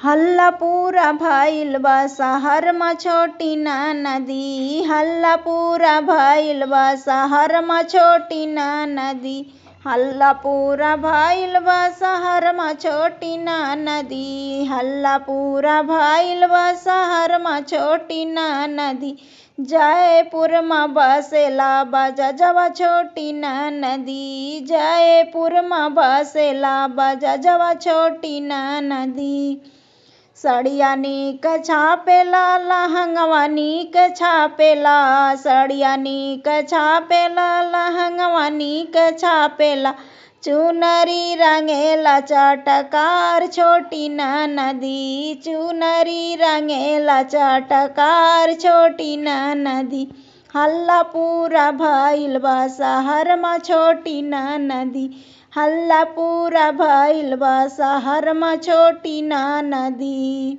हल्ला पूरा भइल बा शहर मा छोटी ननदी। हल्ला पूरा भइल बा शहर मा छोटी ननदी। हल्ला पूरा भइल बा शहर मा छोटी ननदी। हल्ला पूरा भइल बा शहर मा छोटी ननदी। जयपुर मा बसेला बजजवा छोटी ननदी। जयपुर मा बसेला बजजवा छोटी ननदी। सड़िया नीक छापेला लहंगवा नीक छापेला। सड़िया नीक छापेला लहंगवा नीक छापेला। चुनरी रंगेला चटकार छोटी ननदी। चुनरी रंगेला चटकार छोटी ननदी। हल्ला पूरा भइल बा शहर मा छोटी ननदी। हल्ला पूरा भइल बा शहर मा छोटी ननदी।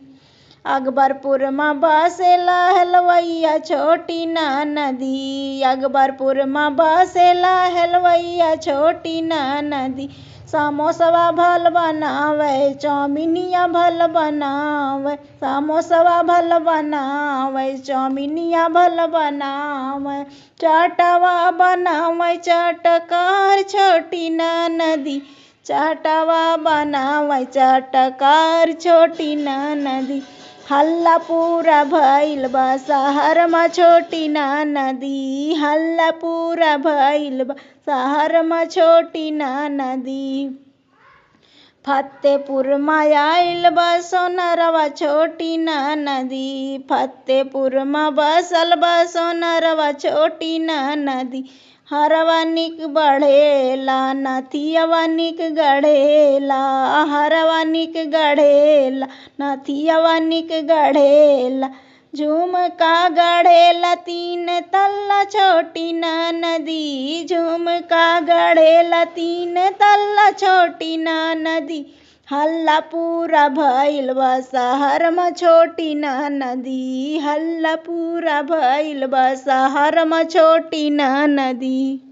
अकबरपुर मा बसेला हलवैया छोटी ननदी। अकबरपुर मा बसेला हलवैया छोटी ननदी। समोसवा भल बनावे चौमिनिया भल बनावे। समोसवा भल बनावे चौमिनिया भल बनावे। चाटवा बनावे चटकार छोटी ननदी। चाटवा बनावे चटकार छोटी ननदी। हल्ला पूरा भइल बा शहर मा छोटी ननदी। हल्ला पूरा भइल बा शहर मा छोटी ननदी। फतेहपुर मा आइल बा सोनरवा छोटी ननदी। फतेहपुर मा बसल बा सोनरवा छोटी ननदी। हरवा निक बढ़ेला नथियवा निक गढ़ेला। हरवा निक गढ़ेला नथियवा निक गढ़ेला। झुमका गढ़ेला तीन तल्ला छोटी ननदी। झुमका गढ़ेला तीन तल्ला छोटी ननदी। हल्ला पूरा भइल बा शहर मा छोटी ननदी। हल्ला पूरा भइल बा शहर मा छोटी ननदी।